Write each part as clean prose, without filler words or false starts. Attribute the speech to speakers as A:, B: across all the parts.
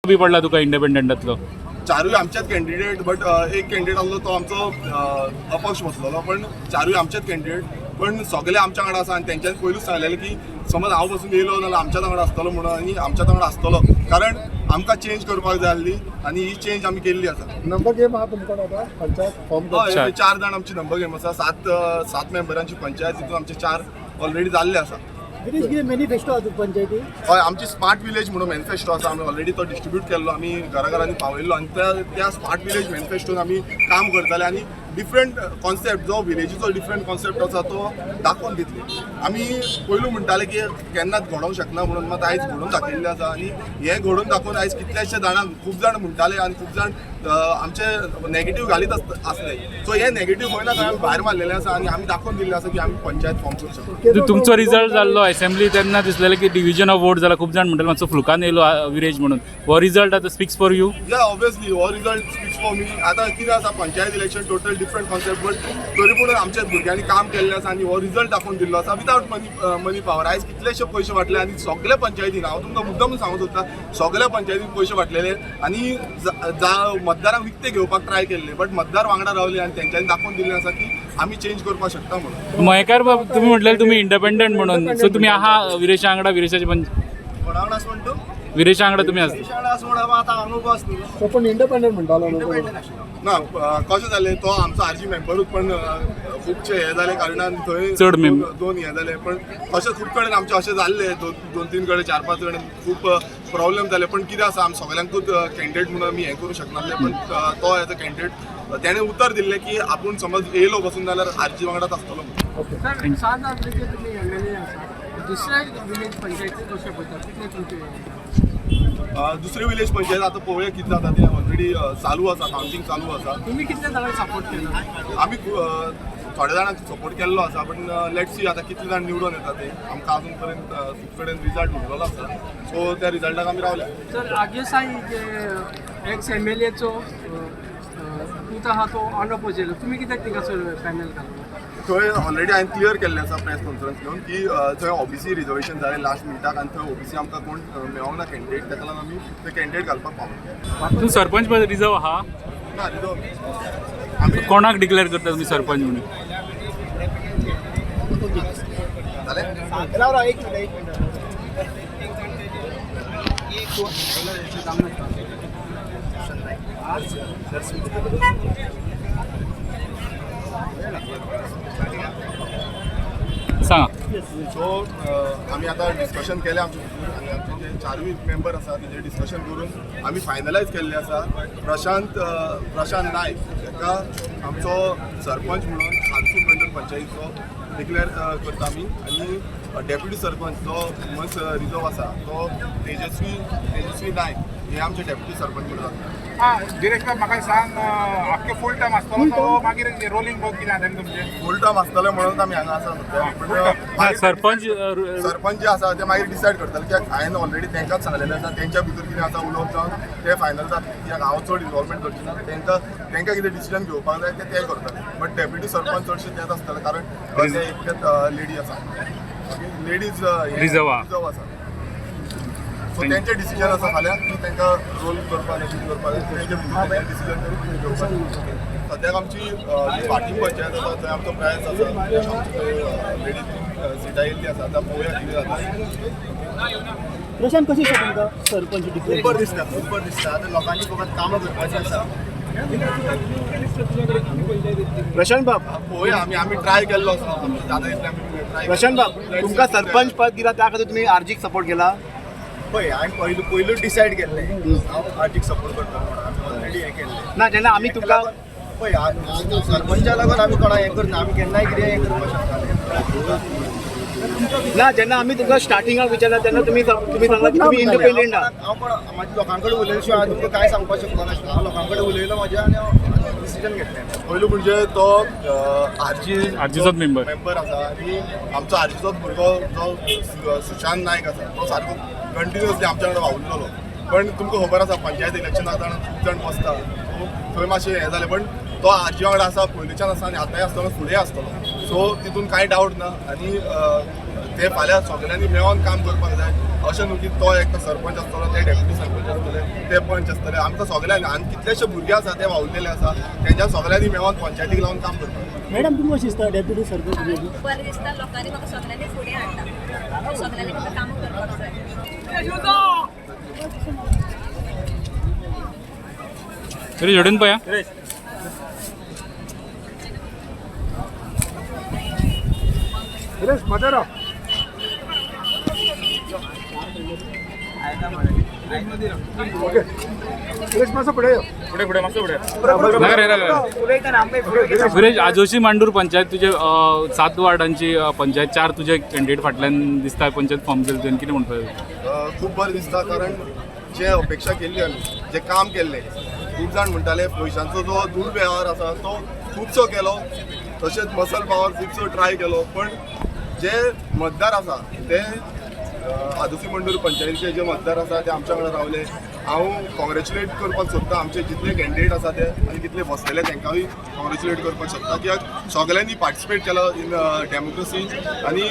A: बी पडला तुका इंडिपेंडंटातलो?
B: चारूय आमच्याच कॅन्डिडेट, बट एक कॅन्डिडेट आसलो तो आमचो अपक्ष बसलेलो, पण चारूय आमचेच कॅन्डिडेट, पण सगळे आमच्या वांगडा आसा. आनी तेंच्यांनी पयलूच सांगलेलें की समज हांव बसून येयलो जाल्यार आमच्याच वांगडा आसतलो म्हणून, आनी आमच्याच वांगडा आसतलो, कारण आमकां चेंज करपाक जाय आसली आनी ही चेंज आमी केल्ली आसा.
C: नंबर गेम आहा तुमकां आतां पंचायत फॉर्म?
B: हय.
A: चार.
B: चार जाण आमची नंबर गेम आसा. सात मेंबरांची पंचायत, तितून आमचे चार ऑलरेडी जाल्ले आसा.
D: गिरीश, कितें मॅनिफेस्टो आहा पंचायती?
B: हय, आमची स्मार्ट विलेज म्हणून मॅनिफेस्टो आसा. आमी ऑलरेडी तो डिस्ट्रीब्यूट केल्लो, आमी घराघरांनी पावयल्लो आनी त्या त्या स्मार्ट विलेज मॅनिफेस्टोन आमी काम करताले आनी डिफरंट कॉन्सेप्ट, जो विलेजीचो डिफरंट कॉन्सेप्ट आसा तो दाखोवन दितले. आमी पयलू म्हणटाले की केन्नाच घडोवंक शकना म्हणून, मात आयज घडोवन दाखयल्लें आसा. आनी हें घडोवन दाखोवन आयज कितल्याशे जाणांक, खूब जाण म्हणटाले आनी खूब जाण आमचे नेगेटीव घालीत आसले. सो हे नेगेटीव खंय ना खंय आमी भायर मारलेलें आसा आनी आमी दाखोवन दिल्लें आसा की आमी पंचायत फॉर्म करूं शकता.
A: तुमचो रिजल्ट जाल्लो असेंब्ली तेन्ना दिसलेलें की डिविजन ऑफ वोट जाला. खूब जाण म्हणटाले मातसो फ्लुकान येयलो विरेज म्हणून. हो रिजल्ट आतां स्पिक्स फॉर you?
B: या, ऑब्वियसली हो रिजल्ट स्पीक्स फॉर मी. आतां कितें आसा, panchayat election total different concept, but तरी पूण आमच्या भुरग्यांनी काम केल्लें आसा आनी हो रिजल्ट दाखोवन दिल्लो आसा विदावट मनी पावर. आयज कितलेशे पयशे वांटले आनी सगल्या पंचायतीन, हांव तुमकां मुद्दम सांगूंक सोदता, सगल्या पंचायतीन पयशे वांटलेले आनी मतदारांक विकते घेवपाक ट्राय केल्ले, बट मतदार वांगडा रावले आनी तेंच्यांनी दाखोवन दिल्लें आसा की आमी चेंज करपाक शकता म्हणून.
A: मयेकार बाब, तुम्ही म्हटलेले तुम्ही इंडिपेंडंट म्हणून, सो तुम्ही आहा विरेशा वांगडा, विरेशाचे पंच
E: कोणा वांगडा आसा म्हणटा तूं?
A: विरेशा वांगडा तुम्ही आसा?
E: विरेशा वांगडा आसा म्हणून आतां हांगा उबो आसा न्ही.
C: तो पण इंडिपेंडंट म्हणटालो न्हू तो.
E: इंडिपेंडंट आशिल्लो.
B: ना, कशें जालें, तो आमचो आरजी मेंबरूच, पण खुबशे हे जाले कारणान थंय
A: चड
B: दोन हे जाले. पण अशें खूब कडेन आमचें अशें जाल्लें, दोन दोन तीन कडेन, चार पांच कडेन खूब प्रॉब्लेम जाले. पण कितें आसा, आमी सगल्यांकूच कॅन्डिडेट म्हणून आमी हें करूंक शकनासले, पण तो एज अ कॅन्डिडेट तेणें उतर दिल्लें की आपूण समज येयलो बसून जाल्यार आरजी वांगडाच आसतलो म्हणून.
F: सर, सात जातले तुमी एमएलए आसा, दुसऱ्या विलेज पंचायती कशें पळयता, कितले तुमचे?
B: दुसरी विलेज पंचायत आतां पळोवया कितें जाता तें. ऑलरेडी चालू आसा, कावंटींग चालू आसा.
F: तुमी कितले जाणांक सपोर्ट केला?
B: आमी थोड्या जाणांक सपोर्ट केल्लो आसा, पण let see आतां कितले जाण निवडून येता ते. आमकां अजून पर्यंत खूब कडेन रिजल्ट उरलेलो आसा, सो त्या रिजल्टाक आमी रावल्या.
F: सर, आगेसाई जे एक्स एम एल एचो पूत आहा तो अनअपोज येयलो, तुमी कित्याक तिका पॅनल घातला?
B: थंय ऑलरेडी हांवें क्लियर केल्लें आसा प्रेस कॉन्फरन्स घेवन की थंय ओबीसी रिजर्वेशन जालें लास्ट मिनटाक आनी थंय ओबीसी आमकां कोण मेळोंक ना कॅन्डिडेट, ताका लागून आमी थंय कॅन्डिडेट घालपाक पावना.
A: तूं सरपंच पद रिजर्व आहा?
B: ना, रिजर्व आमी.
A: कोणाक डिक्लेअर करता तुमी सरपंच म्हणून?
B: जालें.
E: राव राव, एक मिनट, एक मिनट.
A: सांगा.
B: सो आमी आतां डिस्कशन केलें आमचे भितूर आनी आमचे जे चारूय मेंबर आसा तेजेर डिस्कशन करून आमी फायनलायज केल्लें आसा, प्रशांत नायक हाका आमचो सरपंच म्हणून आरसूर मंडळ पंचायतीचो डिक्लेअर करता आमी. आनी डेप्युटी सरपंच जो मस रिजर्व आसा तो तेजस्वी नायक हे आमचे डेप्युटी सरपंच म्हणून जाता.
G: हा गिरीश बाब, म्हाका सांग, आख्खे फूल टायम आसतलो तो मागीर रोलिंग बघ कितें जाता तुमचें?
B: फूल टर्म आसतलें म्हणून आमी हांगा आसा सद्या. पूण
A: ना,
B: मागीर
A: सरपंच
B: सरपंच जे आसा ते मागीर डिसायड करतले, कित्याक हांवें ऑलरेडी तांकांच सांगलेलें आसा. तेंच्या भितर कितें आसा उलोवप जावन ते फायनल जातलें, कित्याक हांव चड इनवॉल्वमेंट करचें ना. तांकां कितें डिसिजन घेवपाक जाय ते ते करतले, बट डेप्युटी सरपंच चडशे तेच आसतले, कारण ते एकटेच लेडी आसा, लेडीज
A: रिजर्व आहा.
B: रिजर्व आसा. सो तेंचें डिसिजन आसा फाल्यां की तांकां रोल करपाक जाय, कितें करपाक जाय, तेंचे भितर डिसिजन करून घेवपाक. सद्याक आमची जी फाटीं पंचायत आसा थंय आमचो प्रयास आसा. आमची थंय लेडीज सिटां येयल्ली आसा. आतां पळोवया कितें जाता.
D: प्रशांत, कशें दिसता तुमकां सरपंच
E: खूब
D: डिक्लेअर?
E: बरें दिसता, खूब बरें दिसता. आतां लोकांनी फकत कामां करपाचीं आसा.
D: प्रशांत बाब.
B: पळोवया, आमी आमी ट्राय केल्लो आसा, आमचे जाता तितलें आमी ट्राय.
D: प्रशांत बाब, तुमकां सरपंच पद दिला त्या खातीर तुमी आरजीक सपोर्ट केला?
E: पळय, हांवें पयलू पयलूच डिसायड केल्लें हांव आरजीक सपोर्ट करता म्हणून. आमी ऑलरेडी हें केल्लें.
D: ना, जेन्ना आमी तुमकां
E: पळय, सरपंचा लागून आमी कोणाक हें करना. आमी केन्नाय कितें हें करपाक शकताले.
D: ना, जेन्ना आमी तुमकां स्टार्टिंगाक विचारला तेन्ना तुमी सांगला की तुमी इंडिपेंडंट आहा.
E: हांव कोण म्हाज्या लोकां कडेन उलयले शिवाय हांव तुमकां कांय सांगपाक शकना नाशिल्लें. हांव लोकां कडेन उलयलो म्हज्या आनी हांव डिसिजन घेतलें.
B: पयलू म्हणजे तो आरजी
A: आरजीचोच member.
B: Member आसा आनी आमचो आरजीचोच भुरगो जो सुशांत नायक आसा तो सारको कंटिन्युअसली आमच्या वांगडा वावुरलेलो. पण तुमकां खबर आसा, पंचायत इलेक्शनाक जाण खूब जाण बसता, सो थंय मातशें हें जालें, पण तो आरजी वांगडा आसा, पयलींच्यान आसा आनी आतांय आसतलो, फुडें आसतलो. सो तितून कांय डावट ना. आनी ते फाल्यां सगल्यांनी मेळोन काम करपाक जाय, अशें न्हू की तो एकटो सरपंच आसतलो, ते डेप्युटी सरपंच आसतले. ते पंच आसतले आमकां सगळ्यांनी आनी कितलेशे भुरगे आसा ते वावुरलेले आसा तेंच्या सगळ्यांनी मेळोन पंचायतीक लावन काम करपाक.
C: मॅडम, तुमकां कशें दिसता डेप्युटी सरपंच?
H: खूब बरें दिसता, लोकांनी म्हाका सगळ्यांनी फुडें हाडटा, सगळ्यांनी म्हाका कामां करपाक जाय.
A: तरी जोडून पळया.
C: सुरेश मजा राव. ओके सुरेश, मातसो फुडें यो.
G: फुडें फुडें, मातसो फुडें.
A: नका रे, नका रे. सुरेश, आजोशी मांडूर पंचायत तुजे 7 वार्डांची पंचायत, 4 तुजे कॅन्डिडेट फाटल्यान दिसता. पंचायत फॉर्म केले तुवें, कितें म्हणपाक?
B: खूब बरें दिसता, कारण जे अपेक्षा केल्ली आमी, जे काम केल्लें, खूब जाण म्हणटाले पयशांचो जो दुर्वेव्हार आसा तो खुबसो केलो, तशेंच मसल पावर खुबसो ट्राय केलो, पण जे मतदार आसा ते आदोसी मंडूर पंचायतीचे जे मतदार आसा ते आमच्या वांगडा रावले. हांव कॉंग्रेच्युलेट करपाक सोदता आमचे जितले कॅन्डिडेट आसा ते आनी कितले बसलेले तांकांय कॉंग्रेच्युलेट करपाक सोदता, कित्याक सगळ्यांनी पार्टिसिपेट केलो इन डेमोक्रेसी आनी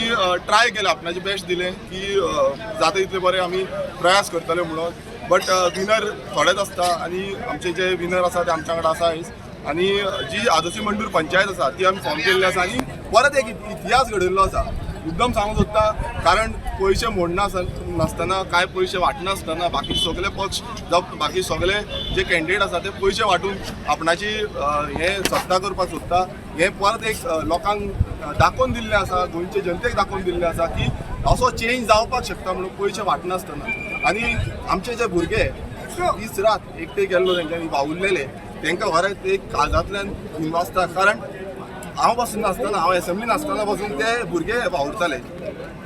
B: ट्राय केलें, आपणाचें बेस्ट दिलें की जाता तितले बरें आमी प्रयास करतले म्हणून. बट विनर थोडेच आसता आनी आमचे जे विनर आसा ते आमच्या वांगडा आसा आयज. आनी जी आदोसी मंडूर पंचायत आसा ती आमी फॉर्म केल्ली आसा आनी परत एक इतिहास घडयल्लो आसा. मुद्दम सांगूंक सोदता, कारण पयशे मोडना नासतना, कांय पयशे वांटनासतना बाकी सगळे पक्ष जावं बाकी सगळे जे कॅन्डिडेट आसा ते पयशे वांटून आपणाची हें सत्ता करपाक सोदता. हें परत एक लोकांक दाखोवन दिल्लें आसा, गोंयचे जनतेक दाखोवन दिल्लें आसा की असो चेंज जावपाक शकता म्हणून पयशे वांटनासतना. आनी आमचे जे भुरगे दीस रात एकटे गेल्लो तेंच्यांनी वावुरलेले, तांकां खरेंच एक काळजांतल्यान दिनवासता, कारण हांव पासून नासतना, हांव एसेंब्लीन आसतना पासून ते भुरगे वावुरताले,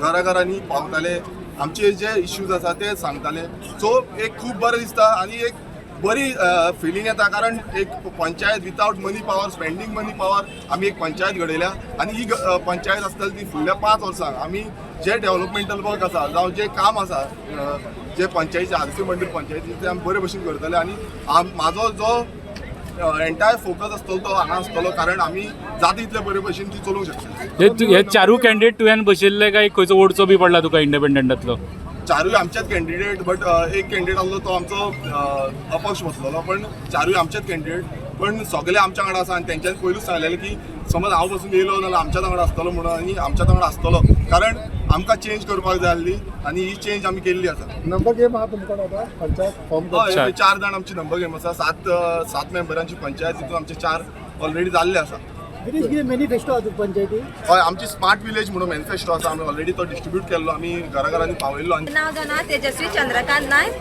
B: घराघरांनी पावताले, आमचे जे इश्यूज आसा ते सांगताले. सो एक खूब बरें दिसता आनी एक बरी फिलींग येता, कारण एक panchayat without money power, spending money power आमी एक पंचायत घडयल्या. आनी ही पंचायत आसतली ती फुडल्या 5 वर्सांक आमी जे डेव्हलपमेंटल वर्क आसा जावं जे काम आसा जे पंचायतीचे आदोसी मंडळ पंचायतीचे ते आमी बरे भशेन करतले. आनी म्हाजो जो एंटायर फोकस आसतलो तो हांगा आसतलो, कारण आमी जाता तितले बरे भशेन ती चलोवंक शकतले.
A: हे चारूय कॅन्डिडेट तुवें बसयल्ले काय खंयचो ओडचो बी पडला तुका इंडिपेंडंटांतलो?
B: चारूय आमचेच कॅन्डिडेट, बट एक कॅन्डिडेट आसलो तो आमचो अपक्ष बसलेलो, पण चारूय आमचेच कॅन्डिडेट, पण सगळे आमच्या वांगडा आसा. आनी तेंच्यांनी पयलूच सांगलेलें की समज हांव बसून येयलो जाल्यार आमच्याच वांगडा आसतलो म्हणून, आनी आमच्याच वांगडा आसतलो, कारण आमकां चेंज करपाक जाय आसली आनी ही चेंज आमी केल्ली आसा.
C: नंबर गेम आहा तुमकां आतां पंचायत फॉर्म?
B: हय, 4 जाण आमची नंबर गेम आसा. 7 मेंबरांची पंचायत, तितून आमचे 4 ऑलरेडी जाल्ले आसा.
C: कितें मॅनिफेस्टो आहा पंचायती?
B: हय, आमची स्मार्ट विलेज म्हणून मॅनिफेस्टो आसा, आमी ऑलरेडी तो डिस्ट्रिब्यूट केल्लो, आमी घराघरांनी पावयल्लो. आनी
H: नांव जाणा तेजस्वी चंद्रकांत नायक.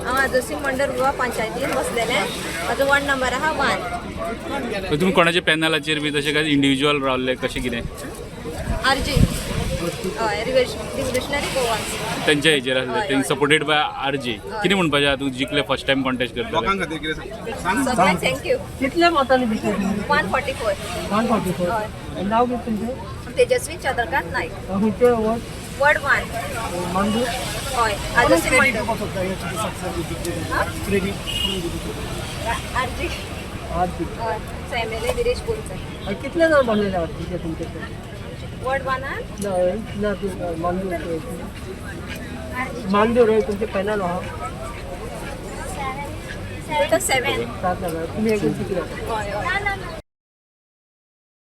H: हांव आदोसी मंडळ गोवा पंचायतीन बसलेलें. म्हाजो वॉर्ड नंबर आहा 1.
A: तुमी कोणाच्या पॅनलाचेर बी तशें काय इंडिविज्युअल रावल्ले, कशें कितें?
H: आरजी, हय, रिव्होल्युशनरी गोवान्स.
A: तेंच्या हेजेर आसले तेंचे सपोर्टेड बाय आरजी. कितें म्हणपाचें आहा, तूं जिखले, फर्स्ट टायम कॉन्टेस्ट करतले?
G: लोकां खातीर कितें सांग?
H: सगळ्यांक thank you.
F: कितल्या मतांनी जिखले?
H: 144.
F: 144.
H: हय.
F: नाव कितें तुमचें?
H: तेजस्वी चंद्रकांत नायक.
F: खंयचे वॉर्ड?
H: वॉर्ड 1.
F: मांडूर.
H: हय, आदोसी मंडळ. आरजी.
F: आरजी.
H: हय, एम एल ए विरेश बोलचा.
F: कितले जाण बसलेले आरजीचे तुमचे?
H: वॉर्ड 1.
F: ना ना, मांडूर, मांडूर तुमचे पॅनल आहा.
H: 7.
F: 7 जाण, तुमी एक कितले?
H: हय हय.